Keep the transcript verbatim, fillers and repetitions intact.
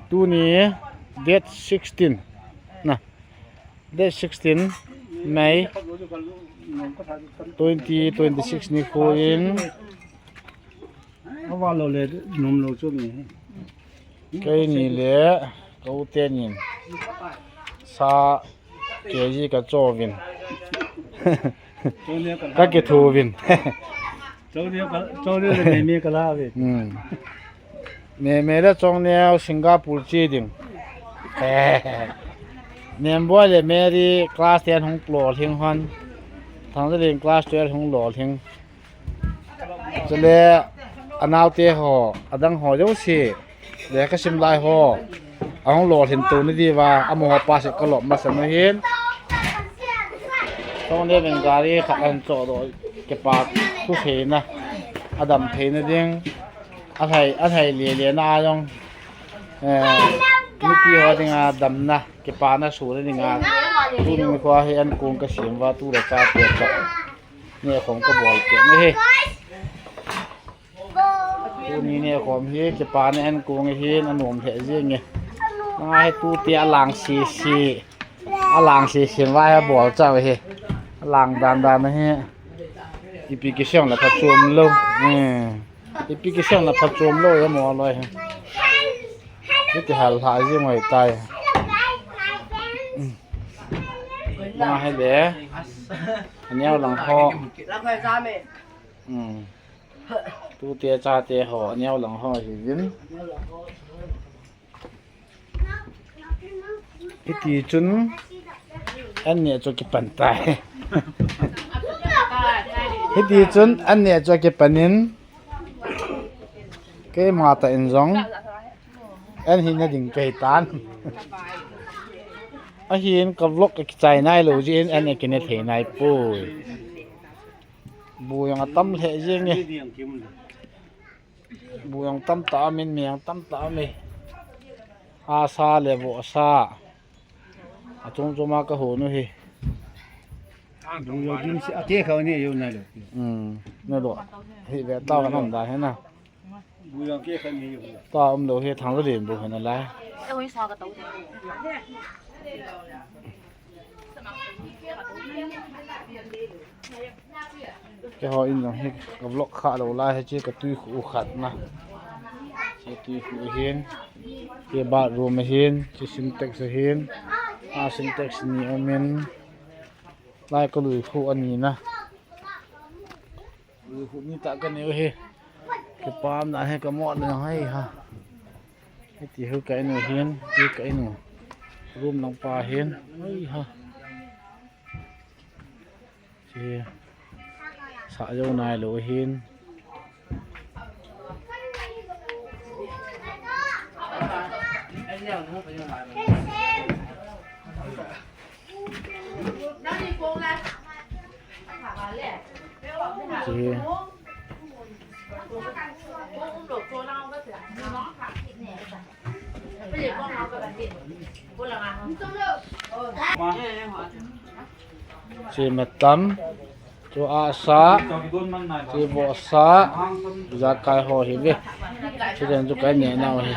Tuni date sixteen na, date sixteen May twenty twenty-six ni ko in. Awa lo le nom lo chu ni. Keini le ka u tenin sa K G ka chawvin. Ka kithuvin. Chawne ka, chawne le me me ka la ve. Hmm. Me me le chawne Singapore chi ding. Nemboy le Mary class ten hung lolhing hon. Thangzaling class twelve hung lolhing. Chule anaute ho, adang ho jouse, lekha sim lai ho, ahung lolhin tuni diba, amo ho pasih kalop masa nu hin. Tong dia beng gari khat an cho do, kepa tu theina, adam theina ding, athai, athai le le na ayong, eh, nupi ho ding a damna, kepana su na ding a, tu ni ko hi an kung ka sim va tu ra cha pe cha. Nekhom ka bol peh ni he. Tuni nekhom hi kepana an kung hin anom lheh jing e. Nga he tute alang sisi. Alang sisi va he bol cha he. Alang dan dan he. Ipi kisem la phachom lo. Hmm. Ipi kisem la phachom lo ya mo lo he. Iti hal ha jing e tai. Nga he le. Aneo lang ho. Hmm. Tute chate ho, aneo lang ho hi vin. Hiti chun an ne cho kipan tai. Hiti chun an ne cho kipanin. Keima ta in jong. An hi na ding kai tan. Ahin ka vlog ka kichai nai lo jin an e kine thei nai poi. Bu jong atam lheh jing e. Bu jong tam ta min, mi jong tam ta mi. Asa le vohsa. Achom choma ka ho nu he. Bu jong dim si ake kha ni yo na lo. Hmm. Ne do. Hi ve ta ka nam da he na. Bu jong ke kha ni yo. Ta um lo he thang lo den bu he na lai. Keiho in jong hi ka vlog kha lo lai he chi ka tui khu khat na. Chi tui khu hin. Ke bathroom hin, chi Sintex hin. A Sintex ni amin. Lai ka lui khu ani na. Lui khu ni ta ka ni he. Ke pam na he ka mo na hai ha. Hiti hu ka inu hin, ti ka inu. Room nang pa hin. Ai ha. Chi sa jo nai lo hin. Chi. Chi matam, chu asa, chi bohsa, jakai ho hi ve. Chi den chu kai ne na ho hi.